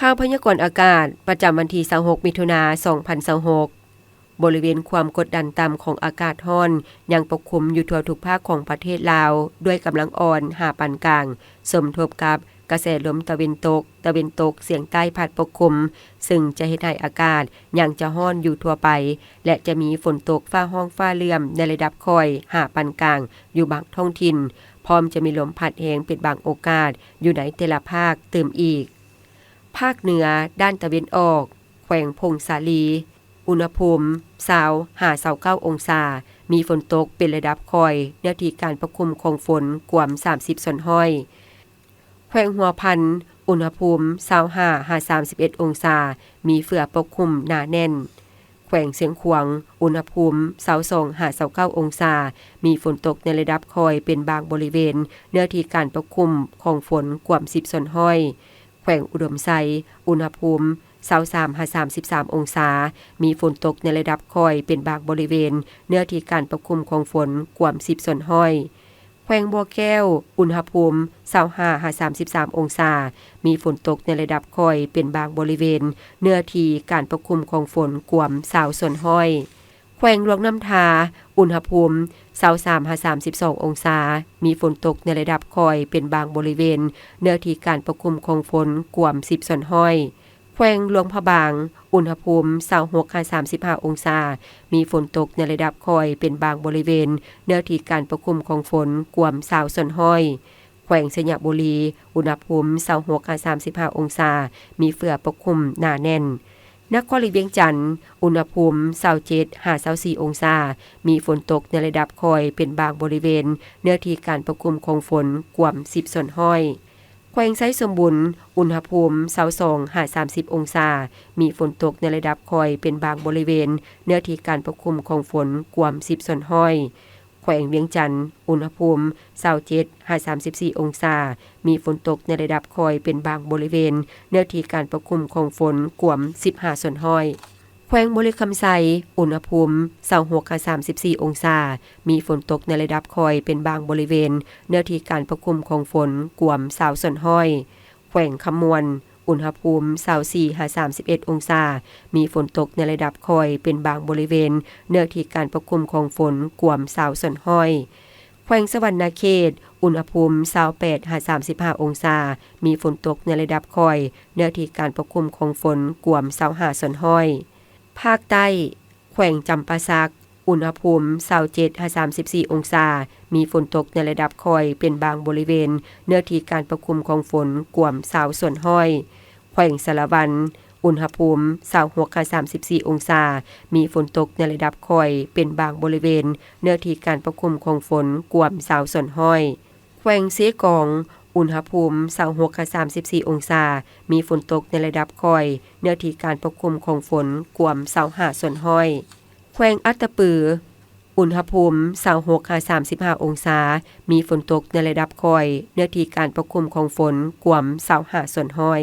ຂ່າວພະຍາກອນອາກາດ ປະຈຳວັນທີຊາວຫົກ ມິຖຸນາ ສອງພັນຊາວຫົກ. ບໍລິເວນຄວາມກົດດັນຕ່ຳຂອງອາກາດຮ້ອນ ຍັງປົກຄຸມຢູ່ທົ່ວທຸກພາກຂອງປະເທດລາວ ດ້ວຍກຳລັງອ່ອນຫາປານກາງ, ສົມທົບກັບກະແສລົມຕາເວັນຕົກ, ຕາເວັນຕົກສຽງໃຕ້ພັດປົກຄຸມ, ຊຶ່ງຈະເຮັດໃຫ້ອາກາດຍັງຈະຮ້ອນຢູ່ທົ່ວໄປ ແລະ ຈະມີຝົນຕົກຟ້າຮ້ອງຟ້າເຫຼື້ອມໃນລະດັບຄ່ອຍຫາປານກາງຢູ່ບາງທ້ອງຖິ່ນ, ພ້ອມຈະມີລົມພັດແຮງເປັນບາງໂອກາດຢູ່ໃນແຕ່ລະພາກຕື່ມອີກ. ພາກເໜືອດ້ານຕາເວັນອອກ, ແຂວງຜົ້ງສາລີ, ອຸນຫະພູມຊາວຫາຊາວເກົ້າອົງສາ, ມີຝົນຕົກເປັນລະດັບຄ່ອຍ, ເນື້ອທີ່ການປົກຄຸມຂອງຝົນກວມສາມສິບສ່ວນຮ້ອຍ. ແຂວງຫົວພັນ, ອຸນຫະພູມຊາວຫ້າຫາສາມສິບເອັດອົງສາ, ມີເຝືອປົກຄຸມໜາແໜ້ນ. ແຂວງຊຽງຂວາງ, ອຸນຫະພູມຊາວສອງຫາຊາວເກົ້າອົງສາ, ມີຝົນຕົກໃນລະດັບຄ່ອຍເປັນບາງບໍລິເວນ, ເນື້ອທີ່ການປົກຄຸມຂອງຝົນກວມສິບສ່ວນຮ້ອຍ. ແຂວງອຸດົມໄຊ, ອຸນຫະພູມຊາວສາມຫາສາມສິບສາມອົງສາ, ມີຝົນຕົກໃນລະດັບຄ່ອຍເປັນບາງບໍລິເວນ, ເນື້ອທີ່ການປົກຄຸມຂອງຝົນກວມສິບສ່ວນຮ້ອຍ. ແຂວງບໍ່ແກ້ວ, ອຸນຫະພູມຊາວຫ້າຫາສາມສິບສາມອົງສາ, ມີຝົນຕົກໃນລະດັບຄ່ອຍເປັນບາງບໍລິເວນ, ເນື້ອທີ່ການປົກຄຸມຂອງຝົນກວມຊາວສ່ວນຮ້ອຍ. ແຂວງຫຼວງນ້ຳທາ, ອຸນຫະພູມຊາວສາມຫາສາມສິບສອງອົງສາ, ມີຝົນຕົກໃນລະດັບຄ່ອຍເປັນບາງບໍລິເວນ, ເນື້ອທີ່ການປົກຄຸມຂອງຝົນກວມສິບສ່ວນຮ້ອຍ. ແຂວງຫຼວງພະບາງ, ອຸນຫະພູມຊາວຫົກຫາສາມສິບຫ້າອົງສາ, ມີຝົນຕົກໃນລະດັບຄ່ອຍເປັນບາງບໍລິເວນ, ເນື້ອທີ່ການປົກຄຸມຂອງຝົນກວມຊາວສ່ວນຮ້ອຍ. ແຂວງໄຊຍະບູລີ, ອຸນຫະພູມຊາວຫົກຫາສາມສິບຫ້າອົງສາ, ມີເຝືອປົກຄຸມໜາແໜ້ນ. ນະຄອນຫຼວງວຽງຈັນ, ອຸນຫະພູມຊາວເຈັດຫາຊາວສີ່ອົງສາ, ມີຝົນຕົກໃນລະດັບຄ່ອຍເປັນບາງບໍລິເວນ, ເນື້ອທີ່ການປົກຄຸມຂອງຝົນກວມສິບສ່ວນຮ້ອຍ. ແຂວງໄຊສົມບູນ, ອຸນຫະພູມຊາວສອງຫາສາມສິບອົງສາ, ມີຝົນຕົກໃນລະດັບຄ່ອຍເປັນບາງບໍລິເວນ, ເນື້ອທີ່ການປົກຄຸມຂອງຝົນກວມສິບສ່ວນຮ້ອຍ. ແຂວງວຽງຈັນ, ອຸນຫະພູມຊາວເຈັດຫາສາມສິບສີ່ອົງສາ, ມີຝົນຕົກໃນລະດັບຄ່ອຍເປັນບາງບໍລິເວນ, ເນື້ອທີ່ການປົກຄຸມຂອງຝົນກວມສິບຫ້າສ່ວນຮ້ອຍ. ແຂວງບໍລິຄຳໄຊ, ອຸນຫະພູມຊາວຫົກຫາສາມສິບສີ່ອົງສາ, ມີຝົນຕົກໃນລະດັບຄ່ອຍເປັນບາງບໍລິເວນ, ເນື້ອທີ່ການປົກຄຸມຂອງຝົນກວມຊາວສ່ວນຮ້ອຍ. ແຂວງຄຳມ່ວນ, ອຸນຫະພູມຊາວສີ່ຫາສາມສິບເອັດອົງສາ, ມີຝົນຕົກໃນລະດັບຄ່ອຍເປັນບາງບໍລິເວນ, ເນື້ອທີ່ການປົກຄຸມຂອງຝົນກວມຊາວສ່ວນຮ້ອຍ. ແຂວງສະຫວັນນະເຂດ, ອຸນຫະພູມຊາວແປດຫາສາມສິບຫ້າອົງສາ, ມີຝົນຕົກໃນລະດັບຄ່ອຍ, ເນື້ອທີ່ການປົກຄຸມຂອງຝົນກວມຊາວຫ້າສ່ວນຮ້ອຍ. ພາກໃຕ້, ແຂວງຈຳປາສັກ, ອຸນຫະພູມຊາວເຈັດຫາສາມສິບສີ່ອົງສາ, ມີຝົນຕົກໃນລະດັບຄ່ອຍເປັນບາງບໍລິເວນ, ເນື້ອທີ່ການປົກຄຸມຂອງຝົນກວມຊາວສ່ວນຮ້ອຍ. ແຂວງສາລະວັນ, ອຸນຫະພູມຊາວຫົກຫາສາມສິບສີ່ອົງສາ, ມີຝົນຕົກໃນລະດັບຄ່ອຍເປັນບາງບໍລິເວນ, ເນື້ອທີ່ການປົກຄຸມຂອງຝົນກວມຊາວສ່ວນຮ້ອຍ. ແຂວງເຊກອງ, ອຸນຫະພູມຊາວຫົກຫາສາມສິບສີ່ອົງສາ, ມີຝົນຕົກໃນລະດັບຄ່ອຍ, ເນື້ອທີ່ການປົກຄຸມຂອງຝົນກວມຊາວຫ້າສ່ວນຮ້ອຍ. ແຂວງອັດຕະປື, ອຸນຫະພູມຊາວຫົກຫາສາມສິບຫ້າອົງສາ, ມີຝົນຕົກໃນລະດັບຄ່ອຍ, ເນື້ອທີ່ການປົກຄຸມຂອງຝົນກວມຊາວຫ້າສ່ວນຮ້ອຍ.